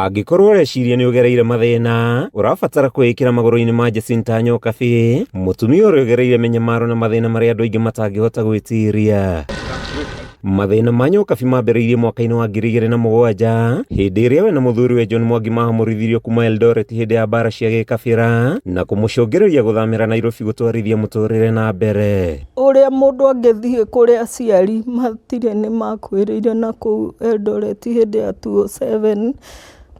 Angĩkorwo ũreciria nĩ ũgereire mathĩna, ũrabatara kwĩĩkĩra magũrũ-inĩ ma Jacinta Nyokabi, mũtumia ũrĩa ũgereire mĩnyamaro na mathĩna marĩa andũ aingĩ matangĩhota gwĩtiria. Mathĩna ma Nyokabi mambĩrĩirie mwaka-inĩ wa 2007 hĩndĩ ĩrĩa we na mũthuriwe John Mwangi mahamũrithirio kuma Eldoret hĩndĩ ya mbara cia gĩkabira na kũmũcũngĩrĩria gũthamĩra Nairobi gũtwarithia mũtũrĩre na mbere. Ũrĩa mũndũ angĩthiĩ kũrĩ aciari matirĩ nĩ makuĩrĩire na kũu Eldoret hĩndĩ ya 2007.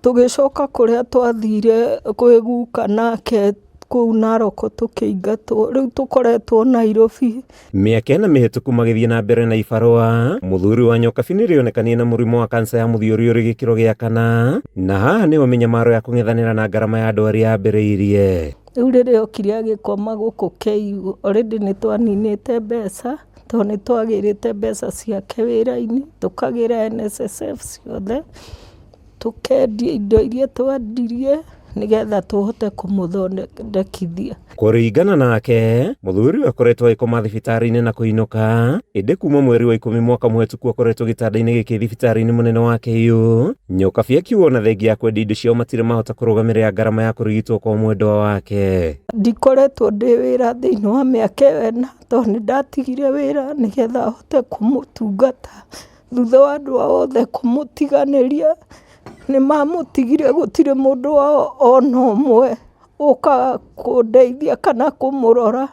Tũgĩcoka kũrĩa twathire kwĩ guka nake kũu Narok tũkĩingatwo. Rĩu tũkoretwo Nairobi. Mĩaka ĩna mĩhĩtũku magĩthiĩ na mbere na ibarũa, mũthuri wa Nyokabi nĩrĩonekanire na mũrimũ wa kansa ya mũthiori ũrĩ gĩkĩro gĩa kana, na haha nĩho mĩnyamaro ya kũng'ethanĩra na ngarama ya ndwari yambĩrĩirie. Rĩu rĩrĩa okire agĩkoma gũkũ KU, already nĩ twaninĩte mbeca, tondũ nĩ twagĩrĩte mbeca ciake wĩra-inĩ, tũkagĩra NSSF ciothe, tũkendia indo iria twendirie nĩgetha tũhote kũmũthondekithia. Kũringana nake, mũthuri ũyũ akoretwo agĩkoma thibitarĩ-inĩ na kũinũka, ĩndĩ kuma mweri wa 10 mwaka mũhetũku akoretwo gĩtanda-inĩ gĩkĩ thibitarĩ-inĩ mũnene wa KU. Nyokabi akiuga ona thengia ya kwendia indo ciao matirĩ mahota kũrũgamĩrĩra ngarama ya kũrigitwo kwa mwendwa wake. Ndikoretwo ndĩ wĩra thĩinĩ wa mĩaka ĩyo ĩna tondũ nĩ ndatigire wĩra nĩgetha hote kũmũtungata. Thutha wa andũ ao othe kũmũtiganĩria, nĩ mamũtigire gũtirĩ mũndũ wao ona ũmwe ũkaga kũndeithia kana kũmũrora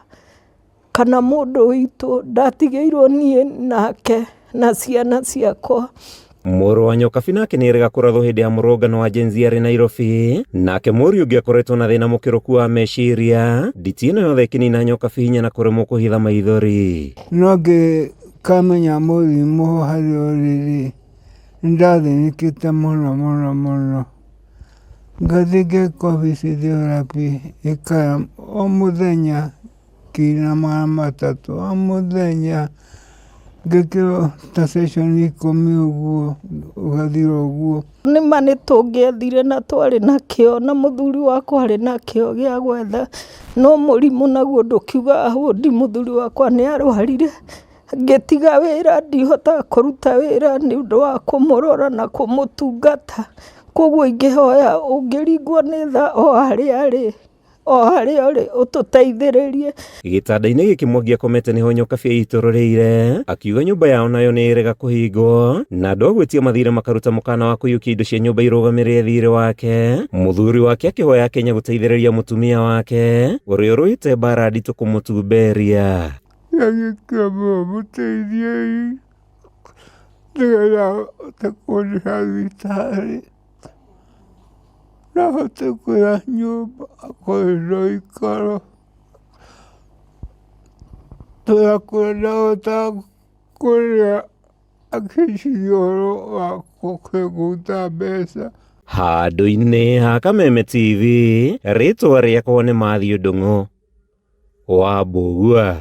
kana mũndũ witũ, ndatigĩirwo niĩ nake na ciana ciakwa. Mũrũ wa Nyokabi nake nĩ erĩga kũrathwo hĩndĩ ya mũrũngano wa Gen Z arĩ Nairobi. Nake mũriũ ũngĩ akoretwo na thĩna mũkĩrũku wa meciria. Nditi ĩno yothe ĩkĩnina Nyokabi hinya na kũremwo kũhitha maithori. No ngĩkamenya mũrimũ harĩa ũrĩ-rĩ, nĩndathĩnĩkĩte mũno mũno mũno. Ngathiĩ ngekwo physiotherapy ĩkara o mũthenya nginya 300 o mũthenya, ngekĩrwo ta session 10 ũguo ũgathira ũguo. Nĩ ma nĩ tũngĩethire na twarĩ na kĩo na mũthuri wakwa arĩ na kĩo gĩa gwetha, no mũrimũ naguo ndũkiugaga hũndi, mũthuri wakwa nĩ arwarire. Ngĩtiga wĩra ndihotaga kũruta wĩra nĩ ũndũ wa kũmũrora na kũmũtungata. Koguo ingĩhoya ũngĩringwo nĩ tha o harĩa arĩ, o harĩa ũrĩ ũtũteithĩrĩrie. Gĩtanda-inĩ gĩkĩ Mwangi akomete nĩho Nyokabi aitũrũrĩire, akiuga nyũmba yao nayo nĩ ĩrega kũhingwo, na andũ a gwĩtia mathirĩ makaruta mũkana wa kũiyũkia indo cia nyũmba irũgamĩrĩre thirĩ wake. Mũthuri wake akĩhoya Akenya gũteithĩrĩria mũtumia wake ũrĩa ũrũĩte mbara nditũ kũmũtumberia. Ndagĩkĩamũra mũteithiei nĩgetha ahote kũndĩha thibitarĩ na ahote kũrĩha nyũmba akorwo ĩna ũikaro. Tũrakũra ndahotaga kũrĩra akĩciria ũhoro wa kũruta mbeca. Handũ-inĩ ha Kameme TV, rĩtwa rĩakwa nĩ Matthew Ndung'u wa Mbũgua.